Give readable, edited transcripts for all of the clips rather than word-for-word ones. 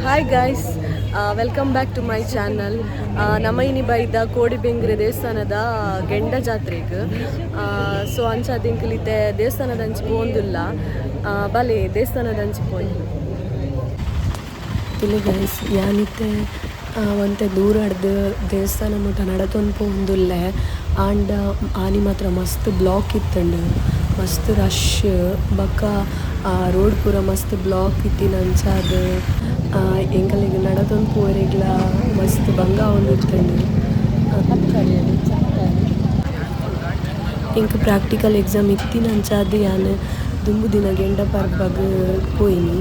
Hi guys, welcome back to my channel. ನಮ್ಮ ಇನಿ ಬೈದ ಕೋಡಿಬೆಂಗ್ರೆ ದೇವಸ್ಥಾನದ ಗೆಂಡ ಜಾತ್ರೆಗೆ. ಸೊ ಅಂಚಾದ ಇಂಕಲಿತೆ ದೇವಸ್ಥಾನದ ಅಂಚಿ ಪೋಂದುಲ್ಲ. ಬಲೆ ದೇವಸ್ಥಾನದ ಅಂಚಿ ಪೋಯಿ ತುಲೆ. ಗೈಸ್, ಯಾನಿತ್ತೆ ಒಂತೆ ದೂರ ಅಡ್ದು ದೇವಸ್ಥಾನ ಮುಟ ನಡತೊಂದು ಪೋಂದುಲ್ಲೆ. ಆಂಡ ಆನಿ ಮಾತ್ರ ಮಸ್ತ್ ಬ್ಲಾಕ್ ಇತ್ತಂಡು, ಮಸ್ತ್ ರಶ್. ಬೊಕ್ಕ ರೋಡ್ ಪೂರ ಮಸ್ತ್ ಬ್ಲಾಕ್ ಇತ್ತಿನ ಅಂಚಾದ್ ಎಂಕಲೆಗ್ ನಡತೊಂದು ಪೋವರೆಗ್ಲ ಮಸ್ತ್ ಬಂಗ ಆವೊಂದಿತ್ತಂಡು. ಎಂಕ್ ಪ್ರಾಕ್ಟಿಕಲ್ ಎಕ್ಸಾಮ್ ಇತ್ತಿನ ಅಂಚಾದ್ ಯಾನ್ ದುಂಬು ದಿನ ಗೆಂಡ ಪರ್ಬಗ್ ಪೋಯಿನಿ.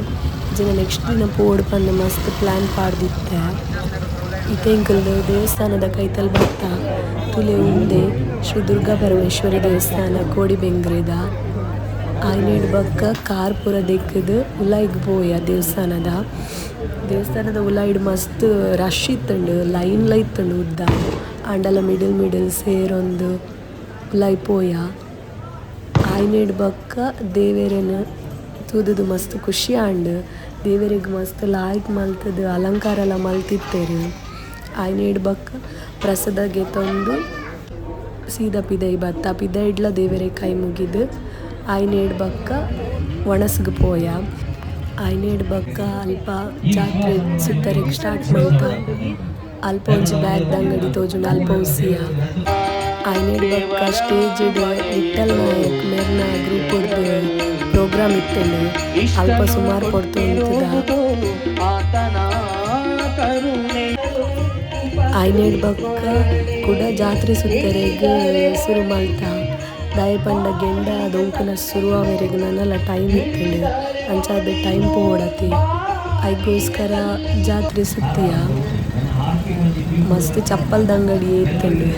ಜನ ನೆಕ್ಸ್ಟ್ ದಿನ ಪೋಡು ಪಂದ್ ಮಸ್ತ್ ಪ್ಲಾನ್ ಪಾಡ್ದಿತ್ತೆ. ಇತ್ತೆ ಎಂಕುಲು ದೇವಸ್ಥಾನದ ಕೈತಲ್ ಬತ್ತ. ತುಲೆ, ಉಂದೆ ಶ್ರೀ ದುರ್ಗಾ ಪರಮೇಶ್ವರಿ ದೇವಸ್ಥಾನ ಕೋಡಿಬೆಂಗ್ರೆದ. ಆಯ್ನೇಡ್ ಬೊಕ್ಕ ಕಾರ್ ಪೂರ ದೆಕ್ಕುದು ಉಲಾಯಿಗ್ ಪೋಯ. ದೇವಸ್ಥಾನದ ಉಲಾಯಿಡ್ ಮಸ್ತ್ ರಶ್ ಇತ್ತುಂಡು, ಲೈನ್ ಲ ಇತ್ತುಂಡು ಉದ್ದ. ಆಂಡಲ ಮಿಡಲ್ ಮಿಡಲ್ ಸೇರೊಂದು ಉಲಾಯಿ ಪೋಯ. ಆಯ್ನೇಡ್ ಬೊಕ್ಕ ದೇವೆರೆನ್ ತೂದುದು ಮಸ್ತ್ ಖುಷಿ ಆಂಡ್. ದೇವೆರೆಗ್ ಮಸ್ತ್ ಲಾಯ್ಕ್ ಮಲ್ತುದು ಅಲಂಕಾರಲ ಮಲ್ತಿತ್ತೆರ್. ಆಯ್ನೇಡ್ ಬೊಕ್ಕ ಪ್ರಸಾದ ಗೆತೊಂದು ಸೀದಾ ಪಿದಯಿ ಬತ್ತ. ಪಿದಯಿಡ್ಲ ದೇವೆರೆ ಕೈ ಮುಗಿದು, ಆಯ್ನೇಡ್ ಬೊಕ್ಕ ಒಣಸ್ಗ್ ಪೋಯ. ಆಯ್ನೇಡ್ ಬೊಕ್ಕ ಅಲ್ಪ ಜಾತ್ರೆ ಸುತ್ತರೆಗ್ ಸ್ಟಾರ್ಟ್ ಮಲ್ತ. ಅಲ್ಪ ಒಂಜಿ ಬ್ಯಾಗ್ ದ ಅಂಗಡಿ ತೋಜುಂಡು, ಅಲ್ಪ ಉಸಿಯ. ಆಯ್ನೇಡ್ ಬೊಕ್ಕ ಸ್ಟೇಜ್ ವಿಠಲ್ ನಾಯಕ್ ಮೆರ್ನ ಗ್ರೂಪ್ ಪ್ರೋಗ್ರಾಮ್ ಇತ್ತುಂಡು. ಅಲ್ಪ ಸುಮಾರು ಪೊರ್ತು ಉಂತುದ. ಆಯ್ನೇಡ್ ಬೊಕ್ಕ ಕುಡ ಜಾತ್ರೆ ಸುತ್ತರೆಗ್ ಸುರು ಮಲ್ತ. ದಾಯೆ ಪಂಡ ಗೆಂಡ ದೊಂಕುನ ಸುರು ಆವೆರೆಗ್ ನನಲ ಟೈಮ್ ಇತ್ತುಂಡು. ಅಂಚಾದ್ ಟೈಮ್ ಪೋವೊಡತೆ, ಐಗೋಸ್ಕರ ಜಾತ್ರೆ ಸುತ್ತಿಯ. ಮಸ್ತ್ ಚಪ್ಪಲ್ದ ಅಂಗಡಿ ಇತ್ತುಂಡು.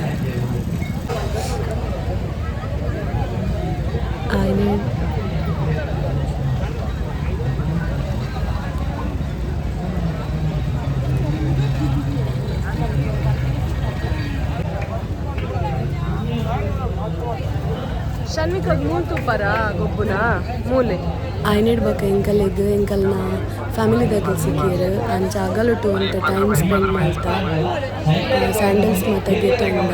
ಆಯ್ನೆ ಶನ್ವಿಕಾಗ್ ಮೂಲ್ ತೂಪರ ಗೊಬ್ಬುನ ಮೂಲೆ. ಆಯ್ನೆಡ್ ಬೊಕ್ಕ ಎಂಕಲೆಗ್ ಎಂಕಲ್ನ ಫ್ಯಾಮಿಲಿದಕುಲು ಸಿಕ್ಕಿಯೆರ್. ಅಂಚ ಅಗಲುಟು ಒಂತೆ ಟೈಮ್ ಸ್ಪೆಂಡ್ ಮಲ್ತ, ಸ್ಯಾಂಡಲ್ಸ್ ಮಾತ ಗೆತೊಂಡ.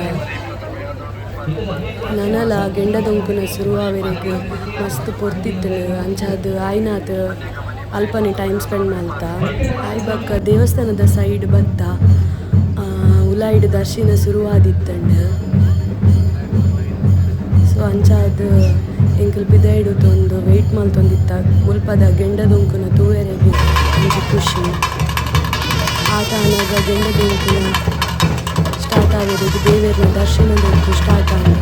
ನನಲ ಗೆಂಡದೊಂಕುನ ಸುರು ಆವೆರೆಗ್ ಮಸ್ತ್ ಪೊರ್ತಿತ್ತುಂಡು. ಅಂಚಾದ್ ಆಯ್ನಾತ್ ಅಲ್ಪನೆ ಟೈಮ್ ಸ್ಪೆಂಡ್ ಮಲ್ತ. ಆಯ್ ಬೊಕ್ಕ ದೇವಸ್ಥಾನದ ಸೈಡ್ ಬತ್ತ. ಉಲಾಯಿಡ್ ದರ್ಶನ ಸುರು ಆದಿತ್ತುಂಡು. ಸೊ ಅಂಚಾದ್ ಎಂಕುಲು ಪಿದಯಿಡ್ ಉಂತೊಂದು ವೇಟ್ ಮಲ್ತೊಂದಿತ್ತ. ಮುಲ್ಪದ ಗೆಂಡದೊಂಕುನ ತೂವೆರೆಗ್ ಒಂಜಿ ಖುಷಿ. ಆತ ಆನಗ ಗೆಂಡದೊಂಕುನ ಸ್ಟಾರ್ಟ್ ಆವೆರೆಗ್ ದೇವೆರ್ನ ದರ್ಶನದೊಂಕು ಸ್ಟಾರ್ಟ್ ಆಂಡ್.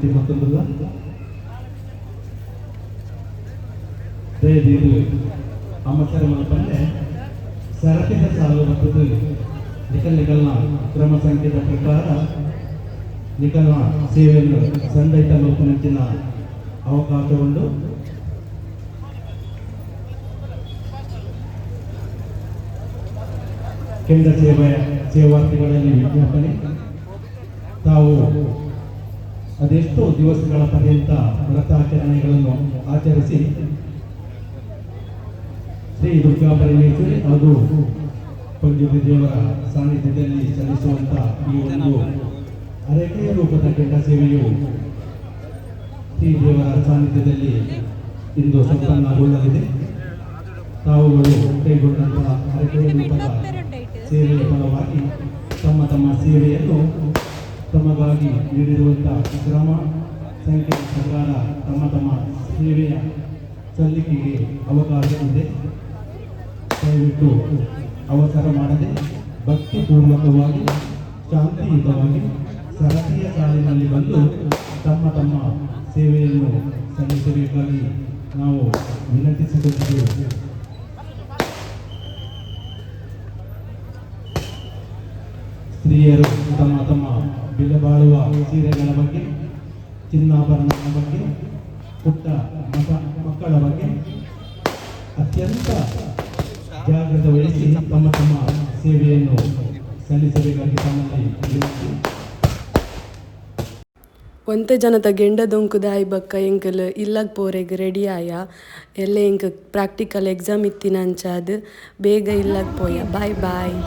ವಿನಂತಿ ಮತ್ತೊಂದಲ್ಲ. ದಯದೀದು ಅಮಸರ ಮಲ್ಪಂದೆ ಸರತಿದ ಸಾಲು ಬರ್ತದೆ. ನಿಕಲ್ ನಿಕಲ್ನ ಕ್ರಮ ಸಂಖ್ಯೆದ ಪ್ರಕಾರ ನಿಕಲ್ನ ಸೇವೆಯನ್ನು ಸಂದೈತ ಮಲ್ಪುನಂಚಿನ ಅವಕಾಶ ಉಂಡು. ಕೇಂದ್ರ ಸೇವೆಯ ಸೇವಾರ್ಥಿಗಳಲ್ಲಿ ವಿಜ್ಞಾಪನೆ. ತಾವು ಅದೆಷ್ಟೋ ದಿವಸಗಳ ಪರ್ಯಂತ ವ್ರತಾಚರಣೆಗಳನ್ನು ಆಚರಿಸಿ ಶ್ರೀ ದುರ್ಗಾ ಪರಮೇಶ್ವರಿ ಹಾಗೂ ಪಂಜುರ್ಲಿ ದೇವರ ಸಾನ್ನಿಧ್ಯದಲ್ಲಿ ಸಲ್ಲಿಸುವಂಥ ಈ ಒಂದು ಅರಕೆಯ ರೂಪದ ಕೆಂಡ ಸೇವೆಯು ಶ್ರೀ ದೇವರ ಸಾನ್ನಿಧ್ಯದಲ್ಲಿ ಇಂದು ಸಂಪನ್ನಗೊಳ್ಳಲಿದೆ. ತಾವುಗಳು ಕೈಗೊಂಡಂತಹ ಹರಕೆಯ ರೂಪದ ಸೇವೆಯ ಫಲವಾಗಿ ತಮ್ಮ ತಮ್ಮ ಸೇವೆಯನ್ನು ತಮಗಾಗಿ ನೀಡಿರುವಂಥ ಕ್ರಮ ಸಂಖ್ಯೆ ಪ್ರಕಾರ ತಮ್ಮ ತಮ್ಮ ಸೇವೆಯ ಸಲ್ಲಿಕೆಗೆ ಅವಕಾಶ ಇದೆ. ದಯವಿಟ್ಟು ಅವಸರ ಮಾಡದೆ ಭಕ್ತಿಪೂರ್ವಕವಾಗಿ, ಶಾಂತಿಯುತವಾಗಿ ಸರತಿಯ ಸಾಲಿನಲ್ಲಿ ಬಂದು ತಮ್ಮ ತಮ್ಮ ಸೇವೆಯನ್ನು ಸಲ್ಲಿಸಬೇಕಾಗಿ ನಾವು ವಿನಂತಿಸಿಕೊಂಡಿದ್ದೇವೆ. ಸ್ತ್ರೀಯರು ತಮ್ಮ ತಮ್ಮ ಬೆಲೆ ಬಾಳುವ ಸೀರೆಗಳ ಬಗ್ಗೆ, ಚಿನ್ನಾಭರಣಗಳ ಬಗ್ಗೆ, ಪುಟ್ಟ ಮಕ್ಕಳ ಬಗ್ಗೆ ಅತ್ಯಂತ ಜಾಗ್ರತೆ ವಹಿಸಿ ತಮ್ಮ ತಮ್ಮ ಸೇವೆಯನ್ನು ಸಲ್ಲಿಸಬೇಕಾಗಿ ತಮ್ಮಲ್ಲಿ ವಿನಂತಿ. ಒಂತೆ ಜನತ ಗೆಂಡ ದೊಂಕುದಾಯಿ ಬಕ್ಕ ಎಂಕಲ್ ಇಲ್ಲಗ್ ಪೋರೆಗ್ ರೆಡಿ ಆಯ. ಎಲ್ಲೆ ಎಂಕ್ ಪ್ರಾಕ್ಟಿಕಲ್ ಎಕ್ಸಾಮ್ ಇತ್ತಿನ ಅಂಚಾದ್ ಬೇಗ ಇಲ್ಲಗ್ ಪೋಯ. Boy boy.